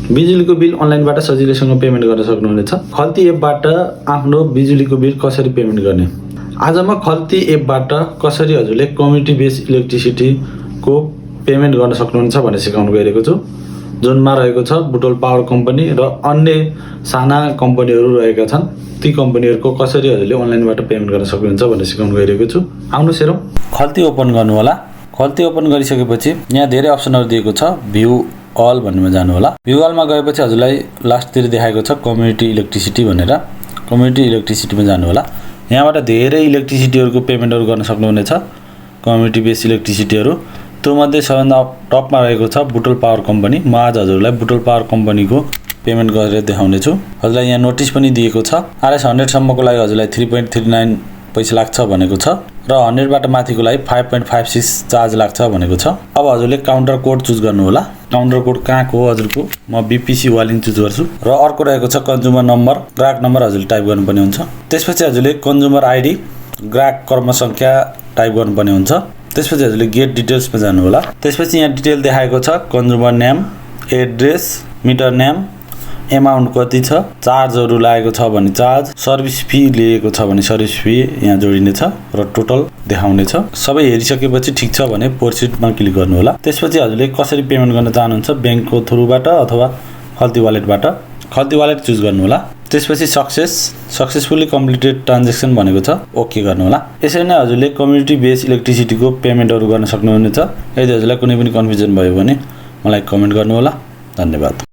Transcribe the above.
बिजुलीको बिल अनलाइनबाट सजिलैसँग पेमेन्ट गर्न सक्नुहुनेछ। खल्ती एपबाट आफ्नो बिजुलीको बिल कसरी पेमेन्ट गर्ने? आज म खल्ती एपबाट कसरी हजुरले कम्युनिटी बेस्ड इलेक्ट्रिसिटीको पेमेन्ट गर्न सक्नुहुन्छ भनेर सिकाउन गइरहेको छु। जुनमा रहेको छ बुटोल पावर कम्पनी र अन्य साना कम्पनीहरू रहेका छन्। ती कम्पनीहरूको कसरी हजुरले अनलाइनबाट पेमेन्ट गर्न सक्नुहुन्छ भनेर सिकाउन गइरहेको छु। आउनुहोस् हेरौँ। खल्ती ओपन गर्नु होला। खल्ती ओपन गरिसकेपछि यहाँ धेरै अप्सनहरू दिएको छ। भ्यू अल भन्नेमा जानु होला। भ्यू अलमा गएपछि हजुरलाई लास्टतिर देखाएको छ कम्युनिटी इलेक्ट्रिसिटी भनेर। कम्युनिटी इलेक्ट्रिसिटीमा जानु होला। यहाँबाट धेरै इलेक्ट्रिसिटीहरूको पेमेन्टहरू गर्न सक्नुहुनेछ। कम्युनिटी बेस्ड इलेक्ट्रिसिटीहरू त्यो मध्ये सबभन्दा टपमा रहेको छ बुटोल पावर कम्पनी। म आज हजुरलाई बुटोल पावर कम्पनीको पेमेन्ट गरेर देखाउने छु। हजुरलाई यहाँ नोटिस पनि दिएको छ। RS100 सम्मको लागि हजुरलाई 3.39 पैसा लाग्छ भनेको छ र 100 बाट माथिको लागि 5.56 चार्ज लाग्छ भनेको छ। अब हजुरले काउन्टर कोड चुज गर्नु होला। काउन्टर कोड कहाँको हो हजुरको? म BPC वालिङ चुज गर्छु र अर्को रहेको छ कन्ज्युमर नम्बर, ग्राहक नम्बर हजुरले टाइप गर्नुपर्ने हुन्छ। त्यसपछि हजुरले कन्ज्युमर आइडी, ग्राहक क्रम संख्या टाइप गर्नुपर्ने हुन्छ। त्यसपछि हजुरले गेट डिटेल्समा जानु होला। त्यसपछि यहाँ डिटेल देखाएको छ consumer name, address, meter name, amount कति छ, चार्जहरू लागेको छ भने चार्ज, सर्भिस फी लिएको छ भने सर्भिस फी यहाँ जोडिनेछ र टोटल देखाउनेछ। सबै हेरिसकेपछि ठिक छ भने प्रोसिडमा क्लिक गर्नु होला। त्यसपछि हजुरले कसरी पेमेन्ट गर्न चाहनुहुन्छ, ब्याङ्कको थ्रुबाट अथवा खल्ती वालेटबाट, खल्ती वालेट चुज गर्नु होला। त्यसपछि सक्सेसफुली कम्प्लिटेड ट्रान्ज्याक्सन भनेको छ, ओके गर्नु होला। यसरी नै हजुरले कम्युनिटी बेस्ड इलेक्ट्रिसिटीको पेमेन्टहरू गर्न सक्नुहुनेछ। यदि हजुरलाई कुनै पनि कन्फ्युजन भयो भने मलाई कमेन्ट गर्नु होला। धन्यवाद।